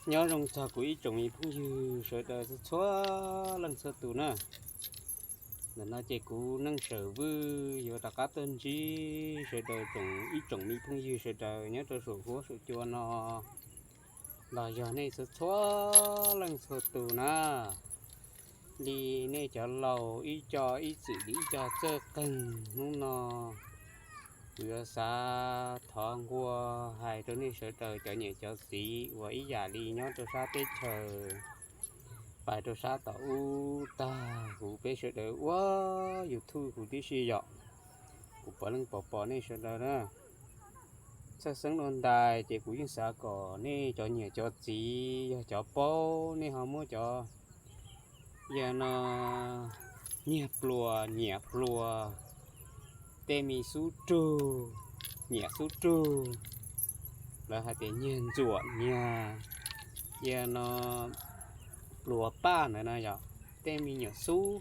Nyob zoo txog kuv ib tsoom me phooj ywg sawv daws txhua leej txhua tus na. Ntawm no ces kuv Neej Sawm Vwj yuav rov qab tuaj ntsib sawv daws tsoom ib tsoom me phooj ywg sawv daws nyob rau saum huab saum cua no los yog nej txhua txhua leej txhua tus na. Li nej cov laus ib co ib txwm li ib co txawj qeeg hnub no, kuv yuav xav thov nqua hais rau nej sawv daws cov niam cov txiv uas ib yam li nyob rau sab teb chaws pais rau sab tom ub tag huv peb sawv daws ua YouTube huv tib si yom. Kuv puav leej pom pom nej sawv daws na. Txhawj xeeb dua ntais ces kuv yeej xav kom nej cov niam cov txiv yog cov paub nej ho muab cov yog no nyiag pluas nyiam pluas, tej me xub rug, nyiam xub rug, lawv hais tias nyiag ntxuam nyiag, yog no pluas paj ntawd no yog tej me nyuam xub,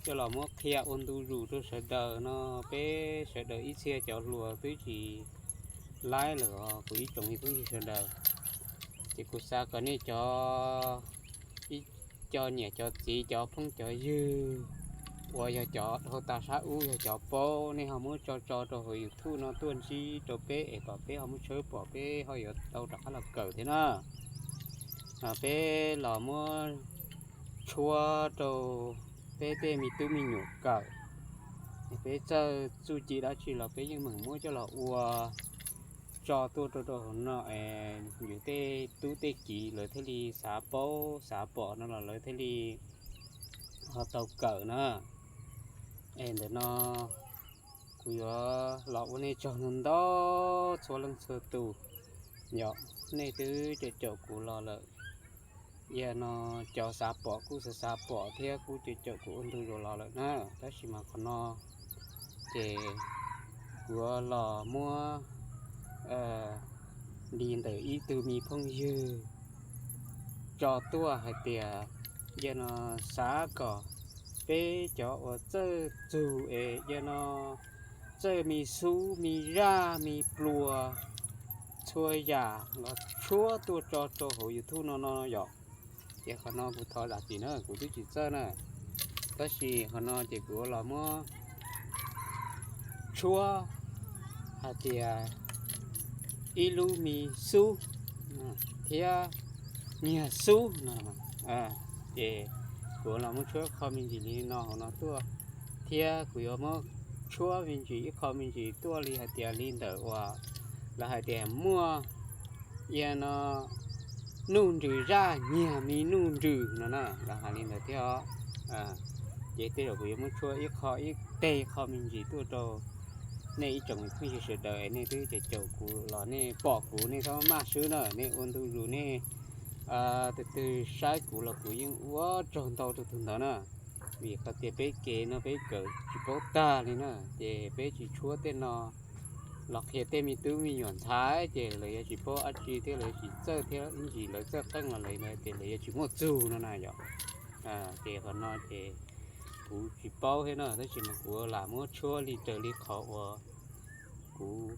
coj los muab qhia ua ntu zus rau sawv daws no, peb sawv daws ib txhia cov hluas twb tsis laib lawm os kuv ib tsoom me phooj ywg sawv daws. Ces kuv xav kom nej cov ib co niam cov txiv cov phooj cov ywg uas yog cov dhau tas sab ub yog cov paub nej ho muab tso tso rau hauv YouTube no tuaj ntsib rau peb es kom peb ho muab tshawb pom peb ho yuav tau rov qab los kawm thiab na. Peb los muab tshuab rau peb tej me tub me nyuam kawm. Peb txawj txuj ci dab tsi los peb yeej meem muab coj los ua tso tuaj rau rau hauv no es yus tej tub tej kiv lawv thiaj li xav paub xav pom no los lawv thiaj li ho tau kawm na. Es ntawm no kuv yuav los ua nej tsaug ntau ntau txhua leej txhua tus. Yog nej twb caum caum kuv los lawm, yog no cov xav pom kuj xav xav pom thiab kuj caum caum kuv ua ntu zus los lawm na. Tab sis mas qhov no ces kuv yuav los muab li ntawm ib tug me phooj ywg tso tuaj hais tias yog no xav kom peb cov uas txawj txug es yog no txawj me xub me zaj me pluas txhua yam los tshuab tuaj tso rau hauv YouTube no no yom. Ces qhov no kuv thov zam txim na kuv twb tsis txawj na. Tab sis qhov no ces kuv los muab tshuab hais tias ib lub me xub thiab nyiag xub no. Ces kuv los muab tshuab ib qho me ntsis li no hauv no tuaj, thiab kuv yuav muab tshuab me ntsis ib qho me ntsis tuaj li hais tias li ntawm uas lawv hais tias muaj yog no nuj nrws zaj nyiag me nuj nrws no na, lawv hais li ntawd thiab os. Ces tej zaum kuv yuav muab tshuab ib qho ib teg qho me ntsis tuaj rau nej ib tsoom phooj ywg sawv daws es nej twb caum caum kuv los nej pom kuv nej txhob maj swb na, nej ua ntu zus nej tus twg saib kuv los kuv yeej ua tsaug ntau rau tus ntawd na. Vim qhov tias peb kev no peb kawm tsis paub tag li na, ces peb tsis tshuab tej no los qhia tej me tub me nyuam ntxhais ces lawv yuav tsis paub dab tsi thiab lawv yuav tsis txawj thiab ib ntsis lawv txawj qeej los lawv ces lawv yuav tsis muaj txug no na yom. Ces qhov no ces kuv tsis paub thiab no tab sis mas kuv lam muab tshuab li raws li qhov uas kuv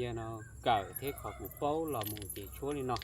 yog no kawm thiab qhov kuv paub los mus ces tshuab li no.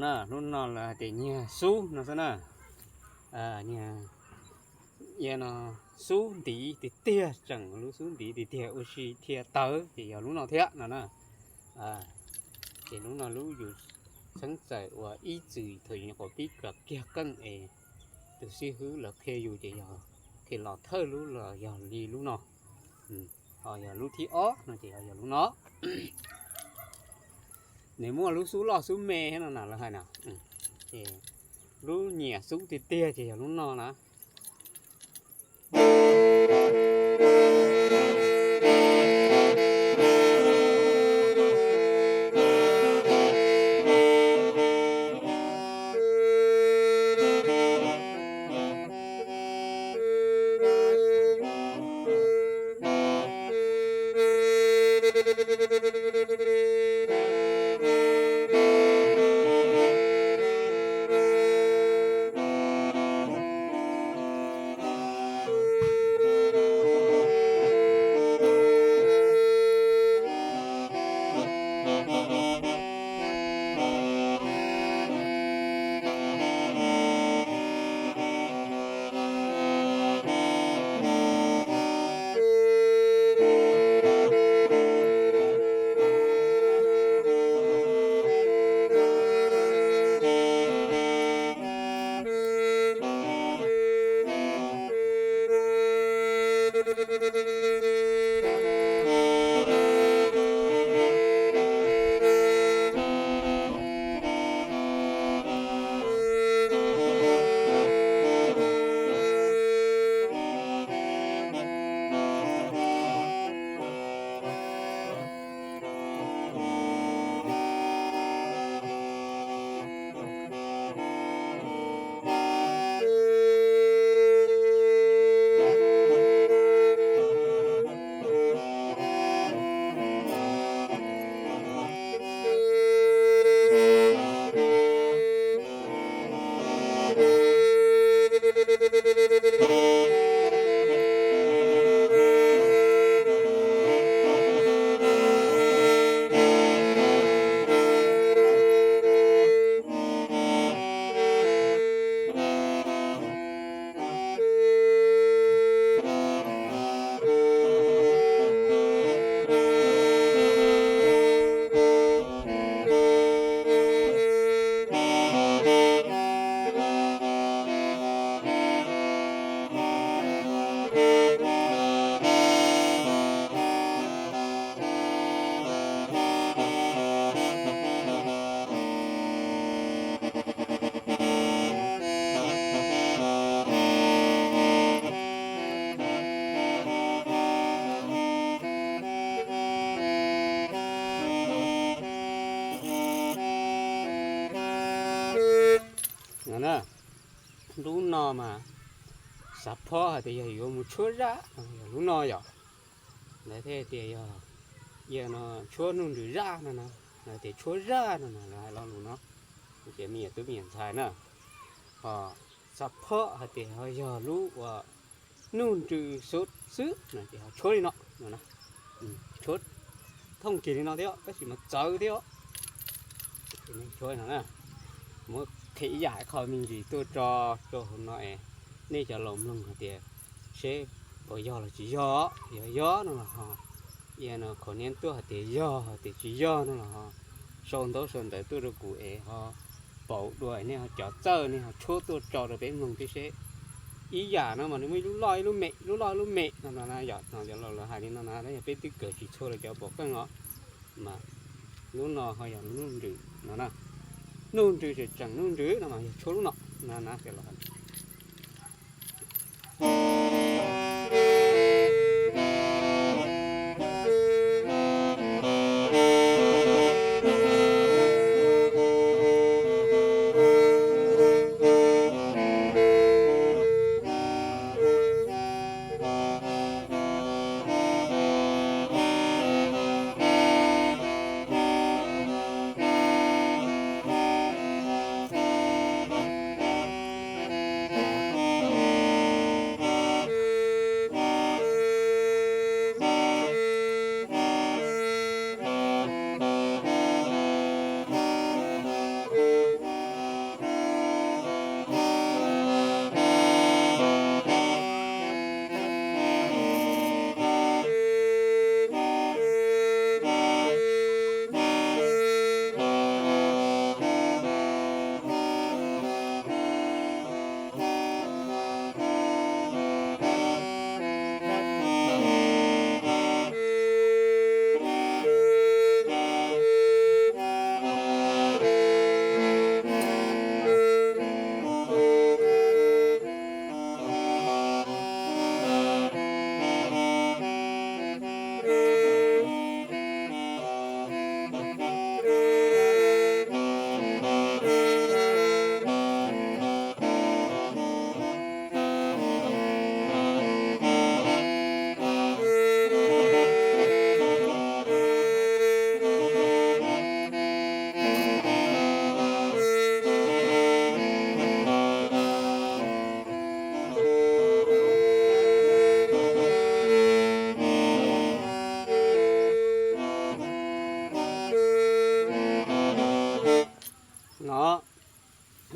Lub no lawv hais tias nyiag xub no xwb na. Nyiag, no, xub ntiv tiag tiag, tseem lub xub ntiv tiag tiag ua si dhia tawv ces yog lub no thiab no na. Ces lub no lub yus txheeb txawm uas ib txwm thaum yus nyuam qhuav pib kawm kiag qeej es tus xib hwb lawv qhia yus ces yog qhia los thawj lub los yog li lub no. Ho yog lub thib ob no ces yog lub no. Nws muaj lub xub loj xub me no na lawv hais no. Ces lub nyiam xub tiag tiag ces yog lub no na. Lub no mas xav phob hais tias yog yuav mus tshuab zaj no yog lub no yom. Lawv thiaj tias yog, no, tshuab nuj nrws zaj no na, lawv tias tshuab zaj no na, lawv hais lo lus no. Ces me nyuam tub me nyuam ntxhais na, ho xav phob hais tias ho yog lub uas nuj nrws xub xwb no ces ho tshuab li no, tshuab thooj kiag li no thiab tab sis mas txawv thiab. Tshuab no na, muab qhia ib yam qho me ntsis tuaj tso rau hauv no es nej cov laus mloog hais tias seb puas yog los tsis yog, yog yog no los ho, no, comment tuaj hais tias yog, hais tias tsis yog no los ho sau ntaub sau ntawv tuaj rau kuv es ho pauv dua nej ho cov txawj nej ho tshuab tuaj tso rau peb mloog thiab seb. Ib yam no mas nws muaj ib lub loj ib lub me, lub loj ib lub me no no na, yog no cov laus lawv hais li no na, yog peb twb kawm tsis txhua los cov pom qeej os. Mas lub no ho yog nuj nrws no na, nuj nrws tseem tseem nuj nrws no mas yog tshuab lub no na na.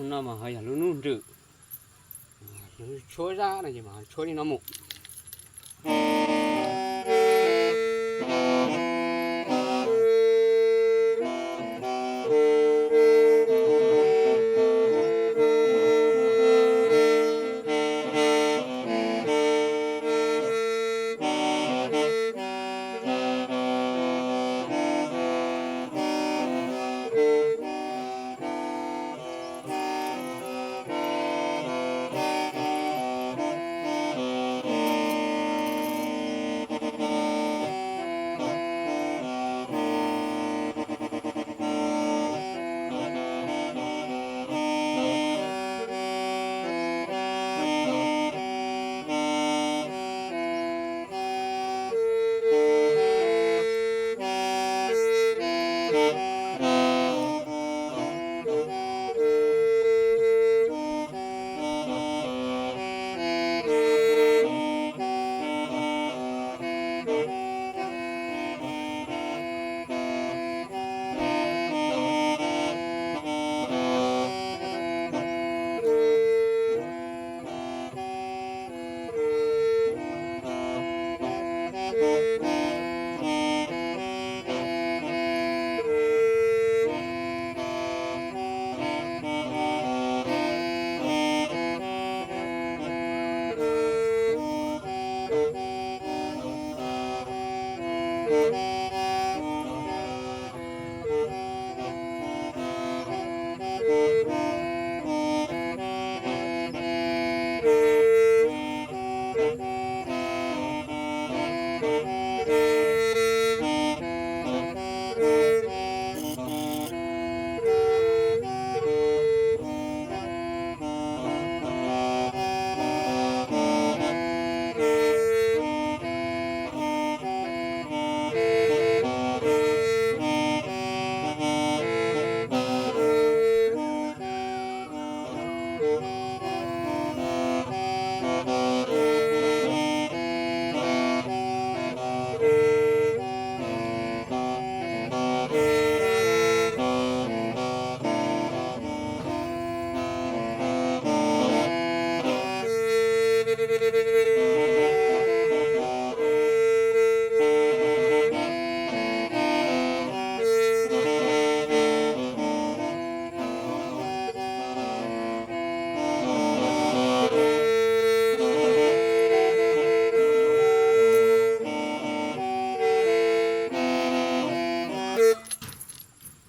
No mas ho yog lub nub nrwm, lub tshuab zaj no ces mas ho tshuab li no mus.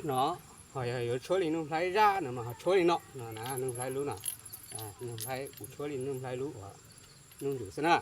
No, ho yog yuav tshuab li Nuj Nplhaib zaj no mas ho tshuab li no no na, Nuj Nplhaib lub no, Nuj Nplhaib kuv tshuab li Nuj Nplhaib lub uas nub nrwm xwb na.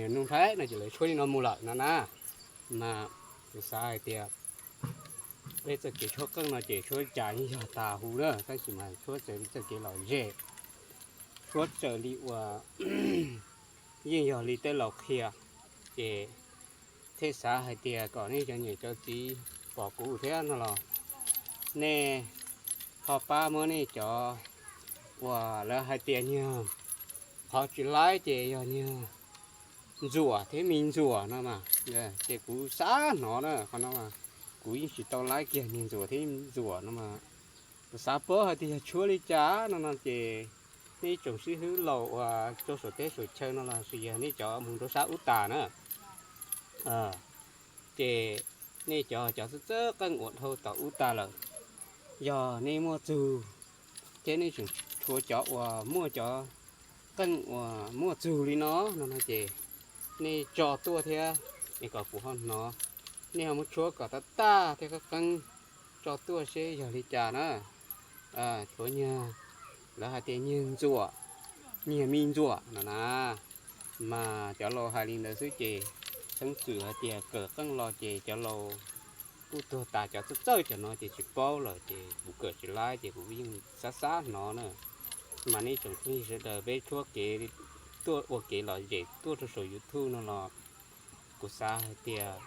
Nuj Nplhaib no ces lawv tshuab li no mus lawm no na. Mas kuv xav hais tias peb txoj kev tshuab qeej no ces tshuab li cas yeej yog tas huv na, tab sis mas tshuab raws li txoj kev lom zem, tshuab raws li uas yeej yog li tej laus qhia, ces thiaj xav hais tias kom nej cov niam cov txiv pom kuv thiab no los nej ho pab muab nej cov uas lawv hais tias niag qhov tsis laib ces yog niag ntxuam thiab me ntxuam no mas, ces kuv xav hnov na, qhov no kuv yeej tsis tau laib kiag niag ntxuam thiab ntxuam no mas, kuv xav paub hais tias yog tshuab li cas no no ces nej tsoom sib hwb laus uas rau saum teb saum chaw no los sis yog nej cov mus rau sab ub tas na, ces nej cov cov txawj txawj qeej uas dhau tom ub tas lawm, yog nej muaj txug thiab nej tseem tshuav cov uas muaj cov qeej uas muaj txug li no no no ces nej tso tuaj thiab es kom kuv ho hnov. Nej ho muab tshuab kom tag tag thiab qeeb qeeb tso tuaj seb yog li cas na. Tshuav nyuag lawv hais tias nyiag ntxuam, nyiag me ntxuam no na. Mas cov laus hais li ntawd xwb ces xeeb xwm hais tias kawm qeej los ces cov laus kuj tuag tas, cov txawj txawj cov no ces tsis paub lawm ces kuv kawm tsis laib ces kuv yeej xav xav hnov na. Mas nej tsoom phooj ywg sawv daws, peb tshuab kev tuaj ua kev lom zem tuaj rau saum YouTube no los kuv xav hais tias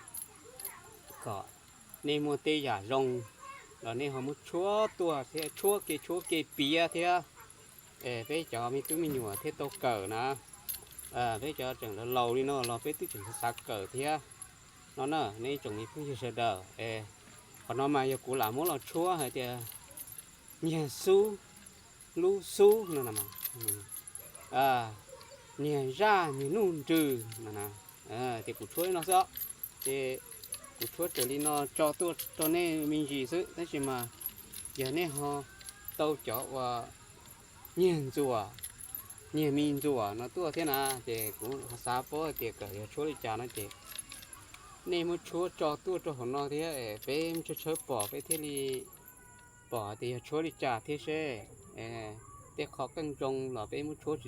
kom nej muaj tej yam zoo los nej ho muab tshuab tuaj thiab, tshuab kev tshuab kev piav thiab. Peb cov me tub me nyuam thiaj tau kawm na. Peb cov tseem laus laus li no los peb twb tseem xav kawm thiab no na, nej tsoom me phooj ywg sawv daws. Qhov no mas yog kuv lam muab los tshuab hais tias nyiag xub, lub xub no, nyiag zaj, nyiag nuj nrws no. Ces kuv tshuab li no xwb, ces kuv tshuab raws li no tso tuaj rau nej me ntsis xwb, tab sis mas yog nej ho tau cov uas nyiag ntxuam, nyiag me ntxuam no tuaj thiab na, ces kuv xav paub hais tias kom yog tshuab li cas no ces nej muab tshuab tso tuaj rau hauv no thiab peb tshawb tshawb pom peb thiaj li pom hais tias yog tshuab li cas thiab seb tej qho qeej zoo los peb muab tshuab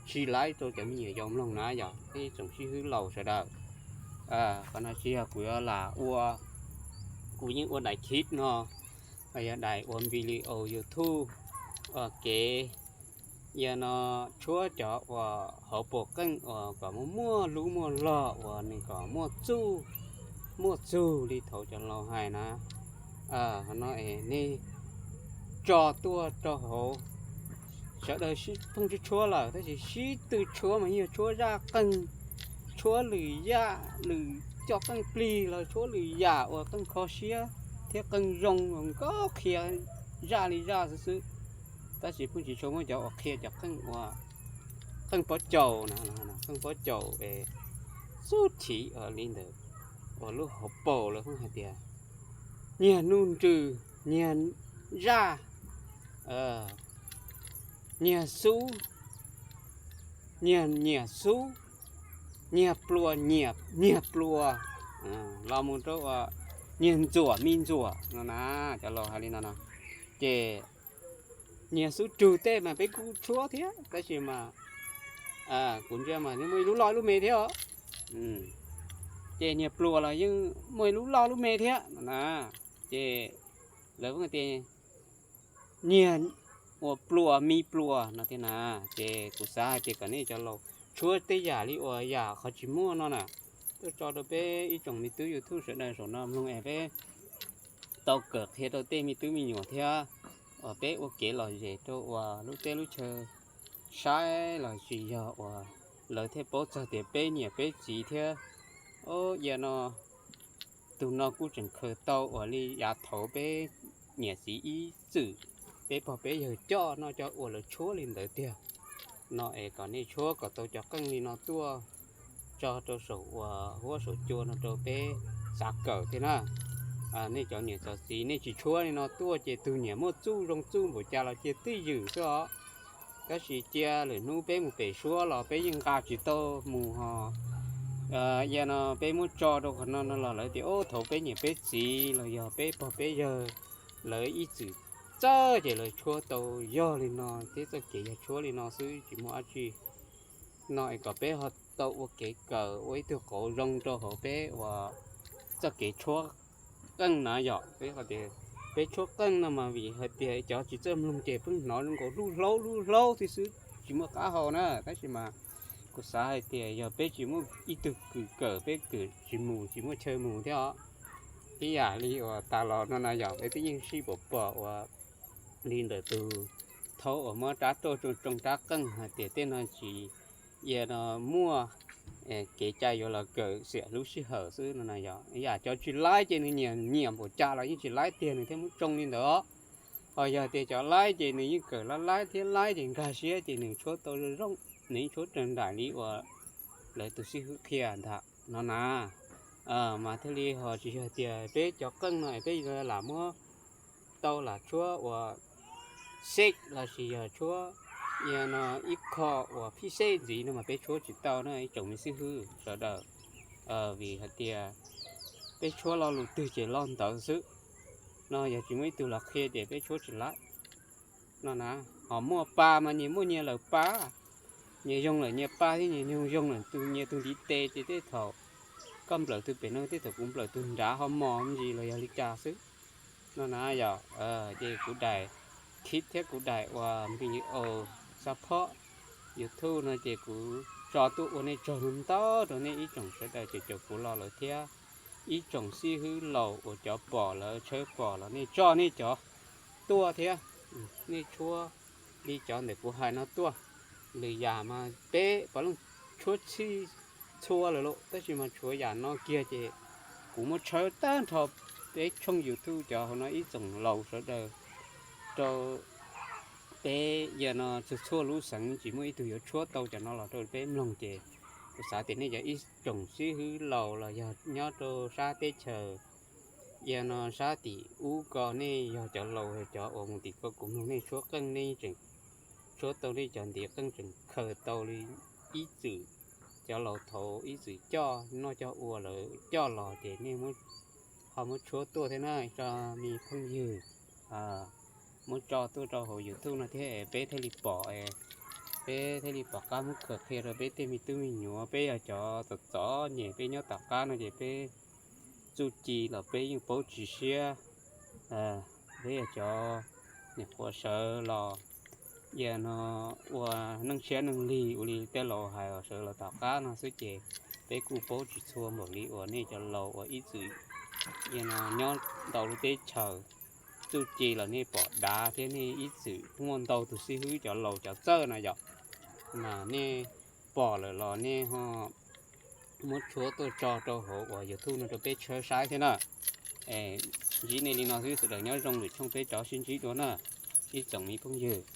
tsis laib rau cov me nyuam yaus mloog na yog nej tsoom sib hwb laus sawv daws. Qhov no tsis yog kuv yuav lam ua, kuv yeej ua daim khib no, yog daim ua video YouTube ua kev, yog no tshuab cov uas hauv paus qeej uas kom muaj muaj lub muaj log uas nws kom muaj txuj, muaj txug li thaum cov laus hais na. Qhov no es nej tso tuaj rau hauv, sawv daws sib phooj sib tshuab lawm tab sis sib tw tshuab mas yeej yog tshuab zaj qeej, tshuab lwm yam, lwm cov qeej plig los tshuab lwm yam uas qeej kho siab thiab qeej zoo uas nkauj qhia zaj li zaj xwb xwb. Tab sis pheej tsis tshua muaj cov uas qhia cov qeej ua qeej pob caus na, qeej pob caus es xub thim li ntawm uas lub hauv paus lawv pheej hais tias nyiag nuj nrws, nyiag zaj, nyiag xub, nyiag nyiam xub, nyiag plua, nyiag plua, los mus rau uas nyiag ntxuam me ntxuam no na, cov laus hais li no no. Ces nyiag xub rug tej mas peb kuj tshuab thiab tab sis mas kuv ntsia mas yeej muaj ib lub loj ib lub me thiab os. Ces nyiag plua los yeej muaj ib lub loj lub me thiab no na. Ces lawv pheej tias nyiag ua plua me plua no thiab na. Ces kuv xav hais tias kom nej cov laus tshuab tej yam li uas yam qhov tsis muaj no na, tuaj tso rau peb ib tsoom me tub YouTube sawv daws saum no mloog es peb tau kawm qhia rau tej me tub me nyuam thiab, uas peb ua kev lom zem rau uas lub teb lub chaw saib los sis yog uas lawv thiaj paub txog tias peb niam peb txiv thiab. Ob, yam no tus no kuj tseem khaws tau uas li yav thaud peb niam txiv ib txwm, peb pog peb yawg coj noj coj ua lawv tshuab li ntawd tiag. No es kom nej tshuab kom tau cov qeej li no tuaj tso rau saum uas huab saum cua no rau peb xav kawm thiab na. Nej cov niam cov txiv nej tsis tshuab li no tuaj ces tus niam muaj txuj zoo txuj npaum cas los cia twj ywm xwb os. Tab sis cia lwm hnub peb mus pem suab los peb yeej nqa tsis tau mus ho. Yam no peb muab tso rau qhov no no los lawv tias ub thaud peb niam peb txiv los yog peb pog peb yawg lawv ib txwm txawj ces lawv tshuab tau yog li no thiab, txoj kev yog tshuab li no xwb tsis muaj dab tsi. No es kom peb ho tau ua kev kawm ua ib tug qauv zoo rau hauv peb uas txoj kev tshuab qeej na yom. Peb hais tias peb tshuab qeej no mas vim hais tias cov tsis txawj mloog ces pheej hnov zoo nkaus hlub hlaub hlub hlaub thiab xwb tsis muaj qab hau na. Tab sis mas kuv xav hais tias yog peb tsis muaj ib tug kws kawm peb kawm tsis mus tsis muaj chaw mus thiab os. Ib yam li uas tas los no na yom, peb twb yeej sij pom pom uas li ntawm tus thaub uas muab rab rauj tsoo tsoo rab qeej hais tias tej no tsis, yam no muaj kev cai yuav los kawm xiam lub sij hawm xwb no na yom. Yam cov tsis laib ces nws nyiam nyiam npaum cas los yeej tsis laib tiag nws thiaj muab tsoo li ntawd os. Ho yog tias cov laib ces nws yeej kawm laib laib thiab laib ces nkag siab ces nws tshuab tau zoo zoo, nws yeej tshuab raws nraim li uas lawv tus xib hwb qhia ntag no na. Mas thiaj li ho tsis yog tias peb cov qeej no es peb yuav lam muab tau lam tshuab uas xej los sis yog tshuab, yam no ib qho uas phij xej ntxiv no mas peb tshuab tsis tau na ib tsoom me xib hwb sawv daws. Vim hais tias peb tshuab lo lus twg ces lo ntawd xwb. No yog tsis muaj ib tug los qhia ces peb tshuab tsis laib. no na. Ho muaj pa mas nyias muaj nyias lawm pa, nyias zoo lawm nyias pa thiab nyias zoo lawm tus nyias tus ntiv tes ces tej thaum koj nplawm tus pem no tej thaum kuv nplawm tus nrad ho mos me ntsis los yog li cas xwb no na yom. Ces kuv daim khib thiab kuv daim uas video support YouTube no ces kuv tso tuaj ua nej tsaug ntau rau nej ib tsoom sawv daws caum caum kuv los lawm thiab ib tsoom xib hwb laus uas cov pom lawv tshawb pom los nej tso nej cov tuaj thiab. Nej tshuab li cov ntawm kuv hais no tuaj. Lwm yam mas peb puav leej tshuab txhij txhua lawm lauj, tab sis mas tshuav yam no kiag ces kuv muab tshawb tag nrho peb tshooj YouTube cov hauv no ib tsoom laus sawv daws rau peb yog no txhua txhua lub xeev tsis muaj ib tug yuav tshuab tau cov no los rau peb mloog ces kuv xav tias nej cov ib tsoom xib hwb laus los yog nyob rau sab teb chaws yog no sab tim ub ko nej yog cov laus cov uas mus tim ko kuv mloog nej tshuab qeej nej tseem tshuab tau nej cov ntiv qeej tseem khaws tau li ib txwm cov laus thaud ib txwm coj noj coj ua lawv coj los ces nej ho muab tshuab tuaj thiab na tso me phooj ywg. Muab tso tuaj rau hauv YouTube no thiab peb thiaj li pom, peb thiaj li pom qab muab khaws qhia rau peb tej me tub me nyuam, peb yog cov txom txom nyem peb nyob tom qab no ces peb txuj ci los peb yeej paub tsis siab. Peb yog cov nyuam qhuav sawv los yog no ua neej tshiab neej lig ua li tej laus hais sawv los tom qab no xwb ces peb kuj paub tsis txhua npaum li uas nej cov laus uas ib txwm yog no nyob ntau lub teb chaws, txuj ci los nej pom dav thiab nej ib txwm muaj ntau tus xib hwb cov laus cov txawj no yom, mas nej pom lawm los nej ho muab tshuab tuaj tso rau hauv uas YouTube no rau peb tshawb saib thiab na. Ntsib nej li no xwb, sawv daws nyob zoo lwm tshooj peb rov sib ntsib dua na, ib tsoom me phooj ywg.